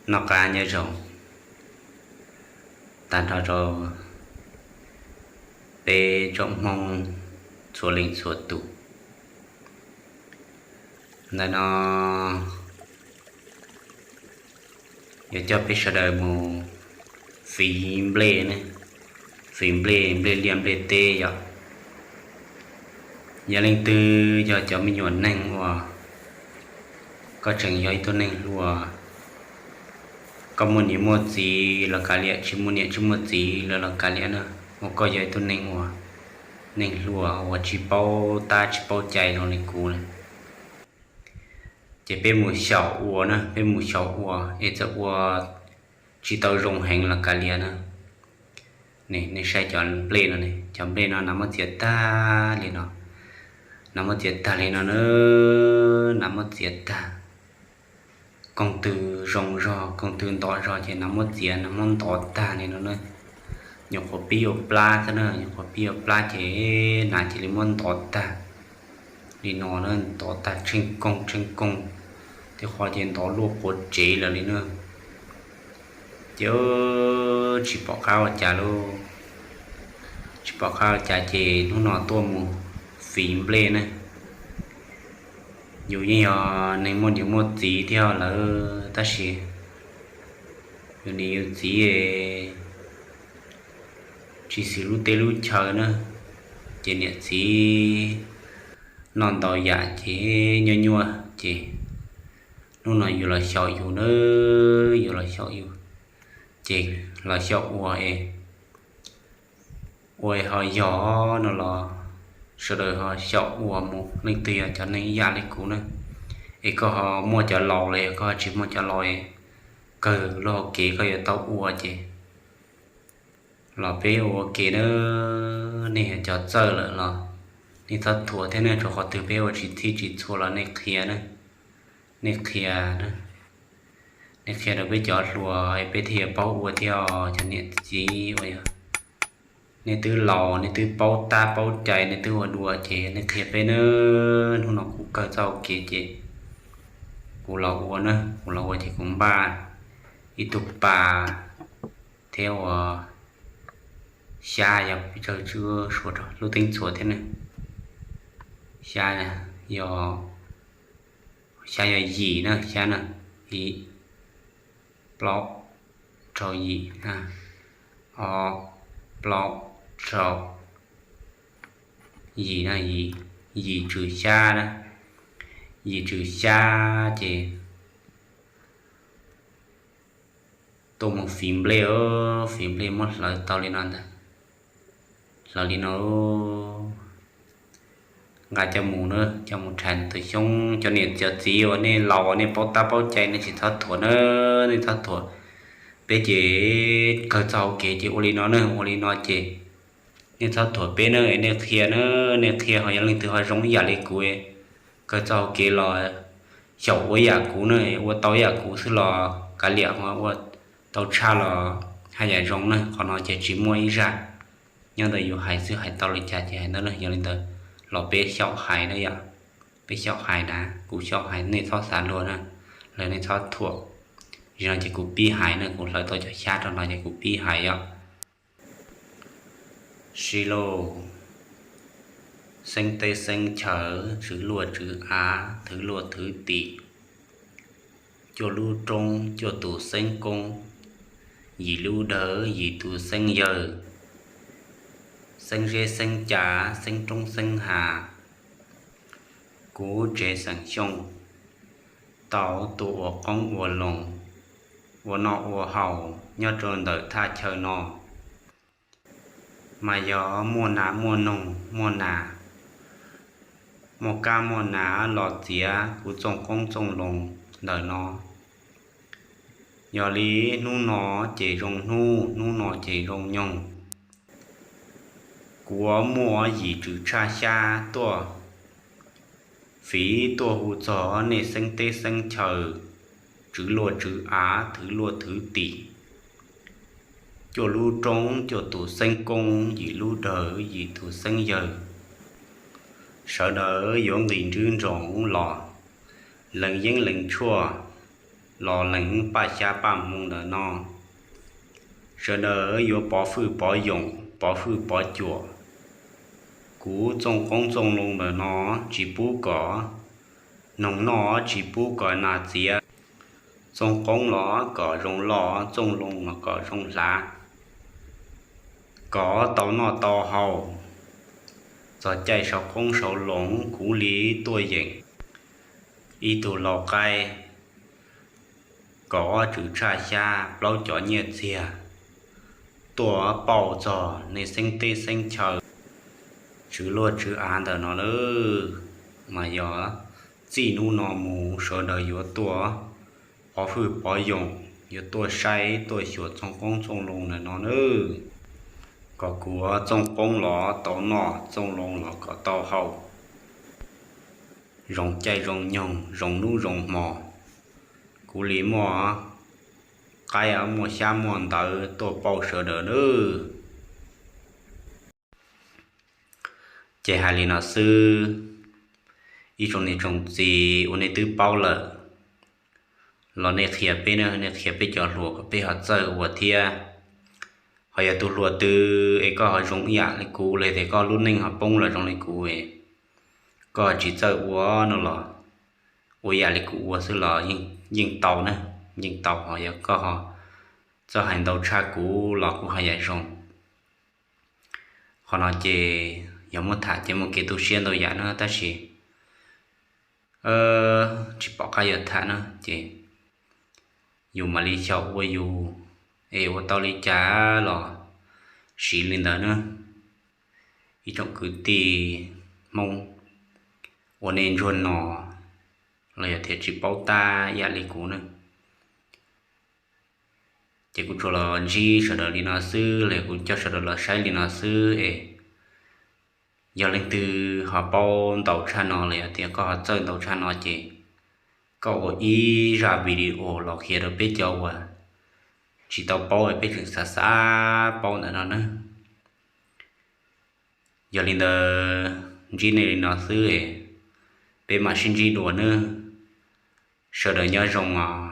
Noj qab nyob zoo tag nrho rau peb tsoom Hmoob txhua leej txhua tus. Ntawm no yuav coj peb sawv daws mus fiv nplej ne, fiv nplej, nplej liaj nplej teb yom. Yog leej twg yog cov me nyuam neeg uas koj tseem yog ib tug neeg hluas, koj muaj niam muaj txiv los kav liam, tsis muaj niam tsis muaj txiv los los kav liam na, uas koj yog ib tug neeg uas, neeg hluas uas tsis paub tab tsis paub cai zoo li kuv na, ces peb mus xyaum ua na, peb mus xyaum ua es txawm ua tsis tau zoo heev los kav liam na. Nej saib cov nplej no ne, cov nplej no nas muab txiav tag li no, nas muab txiav tag li no na, nas muab txiav tag. Koog twg zoo zog, koog twg ntov zog ces nas muab txiav, nas muab ntov tag li no na. Nyuam qhuav pib ua plab xwb na, nyuam qhuav pib ua plab ces nas cia li muab ntov tag li no na, ntov tag tsheej koog tsheej koog, tej qhov ces ntov luaj quav tsev lawm li na. Ces tsis pom qab ua cas lauj, tsis pom qab ua cas ces hnub no tuaj mus fiv nplej na. Yus yeej yog neeg muaj niam muaj txiv thiab lawm tab sis yus niam yus txiv tsis xws lub teb lub chaw na, ces niam txiv noj ntau yam ces nyuaj nyuaj ces hnub no yus los xyaum yus na, yus los xyaum yus, ces los xyaum ua es ua ho yog no los sawv daws ho xyaum ua mus, leej twg yog cov neeg ib yam li kuv na, es koj ho muaj cov laus los yog koj ho tsis muaj cov laus es kawg lub hauv kev koj yuav tau ua ces los peb ua ua ke na. Nej yog cov txawj lawm los nej txhob thuam thiab nej, rau qhov twg peb ua tsis txhij tsis txhua los nej qhia na, nej qhia, nej qhia rau peb cov hluas es peb thiaj yuav paub ua thiab os cov niam txiv uas yog nej twb laus, nej twb paub tab paub cai, nej twb ua dua ces nej qhia peb na. Hnub no kuv kawg txoj hau kev ces kuv los ua na, kuv los ua ces kuv npaj ib tug pas thiab ua xyab, yog peb tsawg tswb suav rau lub teeb txhua thiab ne. Xyab yog, xyab yog yim na, xyab na, yim, plaub, rau yim, ob, plaub, rau, yim na, yim, yim tswm xyab na, yim tswm xyab ces tuaj mus fiv nplej, fiv nplej muab hlawv tau li no ntag, hlawv li no nqa coj mus na, coj mus rhais tus xyoob. Cov niam cov txiv uas nej laus uas nej paub tab paub cai nej tsis txhob thuam na, nej txhob thuam. Peb ces kawg txoj hau kev ces ua li no ne, ua li no ces nej txhob thuam peb na, nej qhia na, nej qhia ho yog leej twg ho zoo ib yam li kuv, kawg txoj hau kev los xyaum ua yam kuv na, ua tau yam kuv xwb los kav liam, ho ua tau tshaj los haj yam zoo na. Qhov no ces tsis muaj ib zaj, nyob ntawm yus hais xwb, hais tau li cas ces hais ntawd na. Yog li ntawd los peb xyaum hais na yom, peb xyaum hais na, kuv xyaum hais nej txhob xav luag na, los nej txhob thuam. Zaum no ces kuv pib hais na, kuv hlawv tau cov xyab rau no ces kuv pib hais yom. Sib lauj, xeeb teb xeeb chaw, tswv luaj tswv av, thwv luaj thwv tim, cuaj lub roob cuaj tus xeeb koob, yim lub dawg yim tus xeeb yawg, xeeb zeb xeeb cav xeeb roob xeeb hav, kuv tsev xeem Xyooj tau tuaj ua qoob ua loo, ua noj ua haus nyob rau ntawm thaj chaw no. Mas yog muaj nas muaj noog, muaj nas, muaj kab muaj nas los txiav kuv txooj qoob txooj loo ntawm no. Yog li hnub no ces zoo hnub, hnub no ces zoo nyoog. Kuv muaj yim tswm tshaj xyab tuaj fiv tuaj hu txog nej xeeb teb xeeb chaw, tswv luaj tswv av, thwv luaj thwv tim, cuaj lub roob cuaj tus xeeb koob, yim lub dawg yim tus xeeb yawg. Sawv daws yuav nqis ntswb ntsoov los, lees yeeb lees tshuaj, los lees paj xyab paj hmoo ntawm no. Sawv daws yuav pov hwj pov yoos, pov hwj pov cuam. Kuv Txooj Qoob Txooj Loo ntawm no tsis pub kom noog noj, tsis pub kom nas txiav. Txooj Qoob los kom zoo loj, Txooj Loo los kom zoo hlav, kom tau noj tau haus. Txog caij sau qoob sau loo kuv li tuaj yeem ib tug lau qaib, kaum ob tswm tshaj xyab plaub cov nyiaj txiag tuaj pauj txog nej xeeb teb xeeb chaw, tswv luag tswv av ntawm no lawm. Mas yog txij hnub no mus sawv daws yuav tuaj pov hwj pov yoos, yuav tuaj saib tuaj xyuas Txooj Qoob Txooj Loo ntawm no nawb, kom kuv Txooj Qoob los tau noj, Txooj Loo los kom tau haus, zoo caij zoo nyoog, zoo hnub zoo hmo. Kuv li muaj qaib muaj xyab muaj ntawv tuaj pauj sawv daws nawb. Ces hais li no xwb, ib tsoom niam tsoom txiv, uas nej twb paub lawm los nej qhia peb na, nej qhia peb cov hluas kom peb ho txawj ua thiab. Ho yog tus hluas twg es koj ho zoo ib yam li kuv los tias koj lub neej ho poob los zoo li kuv, koj tsis txawj ua no los ua yam li kuv ua xwb los yeej tau na, yeej tau. Ho yog koj txawj hais ntau tshaj kuv los kuv haj yam zoo. Qhov no ces yog muab tham ces muaj kev tu siab ntau yam na, tab sis tsis pom qab yuav tham na ces yus mam li xyaum ua yus, es ua tau li cas los siv li ntawd na. Ib tsoom kwv tij Hmoob uas nej ntsuag no los yog tias tsis paub tab yam li kuv na, ces kuv tsuas los ntsib sawv daws li no xwb los yog kuv coj sawv daws los saib li no xwb es yog leej twg ho paub ntau tshaj no los yog tias koj ho txawj ntau tshaj no ces koj ua ib zaj video los qhia rau peb cov uas tsis tau paub es peb tseem xav xav paub ntawm no na. Yog li ntawd ntsib nej li no xwb, peb mam sib ntsib dua nawb. Sawv daws nyob zoo os.